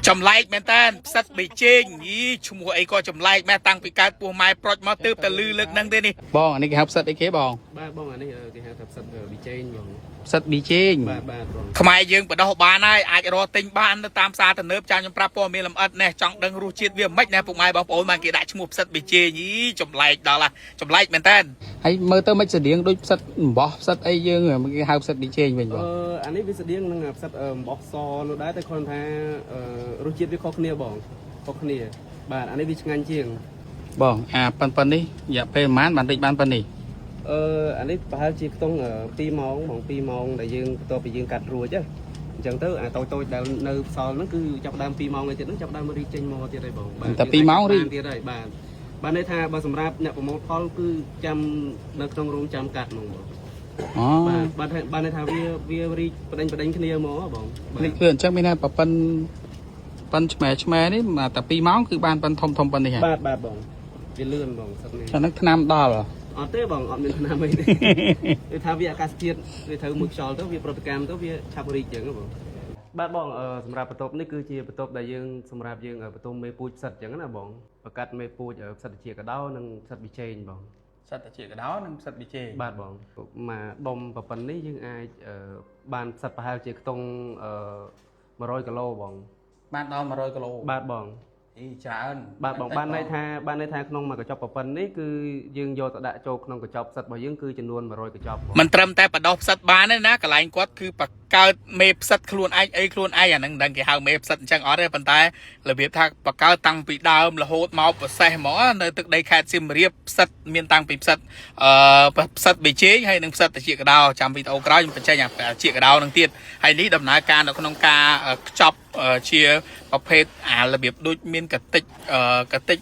ចម្លែកមែនតើផ្សិតប៊ីចេងយីឈ្មោះអីក៏ចម្លែកម៉ែតាំងពីកើតពោះម៉ែប្រុចមកទើបតែលឺលើកហ្នឹងទេនេះបងអានេះគេហៅផ្សិតអីគេបង បាទបងអានេះគេហៅថាផ្សិតប៊ីចេងបង ផ្សិតប៊ីចេង បាទបាទបង ខ្មែរយើងបដោះបានហើយអាចរកទិញបាននៅតាមផ្សារទំនើបចាខ្ញុំប្រាប់ព័ត៌មានលម្អិតណែចង់ដឹងរសជាតិវាមិនណែពុកម៉ែបងប្អូនបានគេដាក់ឈ្មោះផ្សិតប៊ីចេងយីចម្លែកដល់ហ่ะចម្លែកមែនតើហើយមើលទៅមិនស្តៀងដូចផ្សិតអំបោះផ្សិតអីយើងគេហៅផ្សិតប៊ីចេងវិញបង អឺអានេះវាស្តៀងនឹងផ្សិតអំបោះសនោះដែរតែគ្រាន់ថារសជាតិវាខុសគ្នាបងខុសគ្នាបាទអានេះវាឆ្ងាញ់ជាង បងអាប៉ុនប៉ុននេះរយៈពេលប្រហែលបានតិចបានប៉ុននេះ អឺអានេះប្រហែលជាខ្ទង់2ម៉ោងបង2ម៉ោងដែលយើងបន្ទាប់ពីយើងកាត់រួចហ៎អញ្ចឹងទៅអាតូចតូចដែលនៅសល់ហ្នឹងគឺចាប់ដើម2ម៉ោងឯទៀតហ្នឹងចាប់ដើមរីកចេញមកទៀតហើយបងបាទ តែ2ម៉ោងរីក ទៀតហើយបាទបាទន័យថាបើសម្រាប់អ្នកប្រមូលផលគឺចាំនៅក្នុងរោងចាំកាត់ហ្មងបង អូ បាទបាទបានន័យថាវាវារីកបដិញបដិញគ្នាហ្មងហ៎បងបាទ នេះគឺអញ្ចឹងមានថាប៉ិនប៉ិនឆ្មែឆ្មែនេះតែ2ម៉ោងគឺបានប៉ិនធំធំប៉ុននេះហើយ បាទបាទបងវាលឿនបងសឹកនេះ ចាហ្នឹងឆ្នាំដល់ អត់ទេបងអត់មានឆ្នាំអីទេ វាថាវាអាកាសធាតុវាត្រូវមួយខ្យល់ទៅវាប្រតិកម្មទៅវាឆាប់រីកអញ្ចឹងហ៎បងបាទបងអឺសម្រាប់បន្ទប់នេះគឺជាបន្ទប់ដែលយើងសម្រាប់យើងបន្ទប់មេពូជផ្សិតអញ្ចឹងណាបងបង្កាត់មេពូជផ្សិតជាកដោនិងផ្សិតប៊ីចេងបង ផ្សិតជាកដោនិងផ្សិតប៊ីចេង បាទបងមកដុំប្រប៉ុណ្នេះយើងអាចបានផ្សិតប្រហែលជាខ្ទង់អឺ100គីឡូបង បានដល់100គីឡូ បាទបង អីច្រើន បាទបងបានន័យថាបានន័យថាក្នុងមួយកញ្ចប់ប្រប៉ុណ្នេះគឺយើងយកទៅដាក់ចូលក្នុងកញ្ចប់ផ្សិតរបស់យើងគឺចំនួន100កញ្ចប់បង មិនត្រឹមតែបដោះផ្សិតបានទេណាកន្លែងគាត់គឺបង្កើតមេផ្សិតខ្លួនឯងអីខ្លួនឯងអាហ្នឹងមិនដឹងគេហៅមេផ្សិតអញ្ចឹងអត់ទេប៉ុន្តែរបៀបថាបង្កើតតាំងពីដើមរហូតមកប្រសេះហ្មងនៅទឹកដីខេត្តសៀមរាបផ្សិតមានតាំងពីផ្សិតអឺផ្សិតប៊ីចេងហើយនិងផ្សិតតាជាកដោចាំវីដេអូក្រោយខ្ញុំបញ្ចេញអាជាកដោនឹងទៀតហើយនេះដំណើរការនៅក្នុងការខ្ចប់ជាប្រភេទអារបៀបដូចមានកតិចកតិច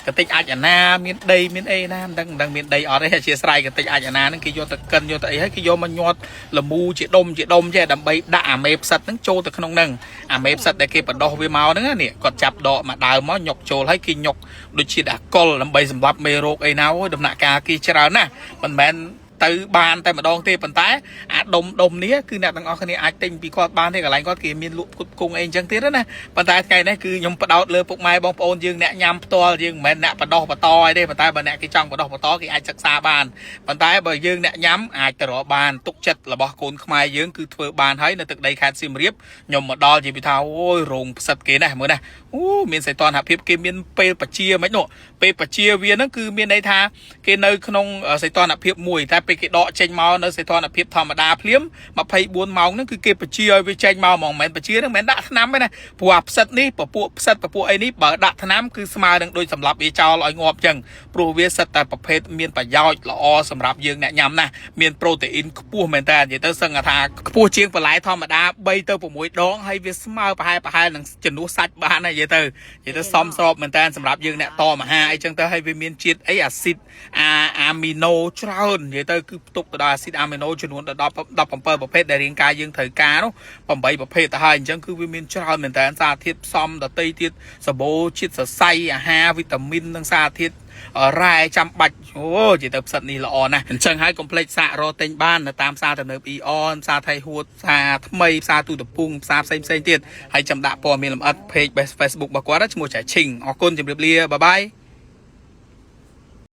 កតិចអាចអាណាមានដីមានអីណាមិនដឹងមិនដឹងមានដីអត់ទេអធិស្ឋានកតិចអាចអាណាហ្នឹងគេយកទៅកិនយកទៅអីហើយគេយកមកញាត់លមូជាដុំជាដុំចេះដើម្បីដាក់អាមេផ្សិតហ្នឹងចូលទៅក្នុងហ្នឹងអាមេផ្សិតដែលគេបដោះវាមកហ្នឹងនេះគាត់ចាប់ដកមកដើមមកញុកចូលហើយគេញុកដូចជាដាក់កុលដើម្បីសម្លាប់មេរោគអីណាអូយដំណាក់កាលគេច្រើនណាស់មិនមែនទៅបានតែម្ដងទេប៉ុន្តែអាដុំដុំនេះគឺអ្នកទាំងអស់គ្នាអាចទិញពីគាត់បានទេកន្លែងគាត់គេមានលក់ផ្គត់ផ្គង់អីអញ្ចឹងទៀតណាប៉ុន្តែថ្ងៃនេះគឺខ្ញុំផ្ដោតលើពុកម៉ែបងប្អូនយើងអ្នកញ៉ាំផ្ទាល់យើងមិនមែនអ្នកបដោះបន្តអីទេប៉ុន្តែបើអ្នកគេចង់បដោះបន្តគេអាចសិក្សាបានប៉ុន្តែបើយើងអ្នកញ៉ាំអាចទៅរកបានទុកចិត្តរបស់កូនខ្មែរយើងគឺធ្វើបានហើយនៅទឹកដីខេត្តសៀមរាបខ្ញុំមកដល់និយាយពីថាអូយរោងផ្សិតគេណាស់មើលណាអូមានសីតុណ្ហភាពគេមានពេលបជាមិននោះពេលបជាវាហ្នឹងគឺមានន័យថាគេនៅក្នុងសីតុណ្ហភាពមួយតែពេលគេដកចេញមកនៅសីតុណ្ហភាពធម្មតាភ្លាម24ម៉ោងហ្នឹងគឺគេបជាឲ្យវាចេញមកហ្មងមិនមែនបជាហ្នឹងមិនមែនដាក់ថ្នាំទេណាព្រោះអាផ្សិតនេះពពួកផ្សិតពពួកអីនេះបើដាក់ថ្នាំគឺស្មើនឹងដូចសម្លាប់វាចោលឲ្យងាប់ចឹងព្រោះវាសិតតែប្រភេទមានប្រយោជន៍ល្អសម្រាប់យើងអ្នកញ៉ាំណាស់មានប្រូតេអ៊ីនខ្ពស់មែនតើនិយាយទៅសឹងថាខ្ពស់ជាងបន្លែធម្មតា3ទៅ6ដងហើយវាស្មើប្រហែលប្រហែលនឹងចំនួនសាច់បានហើយនិយាយទៅនិយាយទៅសមស្របមែនតើសម្រាប់យើងអ្នកតមហាអីចឹងទៅហើយវាមានជាតិអីអាស៊ីតអាអាមីណូច្រើននិយាយទៅគឺផ្ទុកទៅដល់អាស៊ីតអាមីណូចំនួនដល់17ប្រភេទដែលរាងកាយយើងត្រូវការនោះ8ប្រភេទទៅហើយអញ្ចឹងគឺវាមានច្រើនមែនតើសារធាតុផ្សំដតីទៀតសម្បូរជាតិសរសៃអាហារវីតាមីននិងសារធាតុរ៉ែចាំបាច់អូនិយាយទៅផ្សិតនេះល្អណាស់អញ្ចឹងហើយកុំភ្លេចសាករកទិញបាននៅតាមផ្សារទំនើបអ៊ីអនផ្សារថៃហួតផ្សារថ្មីផ្សារទូតពងផ្សារផ្សេងផ្សេងទៀតហើយចាំដាក់ព័ត៌មានលម្អិត page Facebook របស់គាត់ឈ្មោះចៃឈិងអរគុណជម្រាបលាបាយបាយ។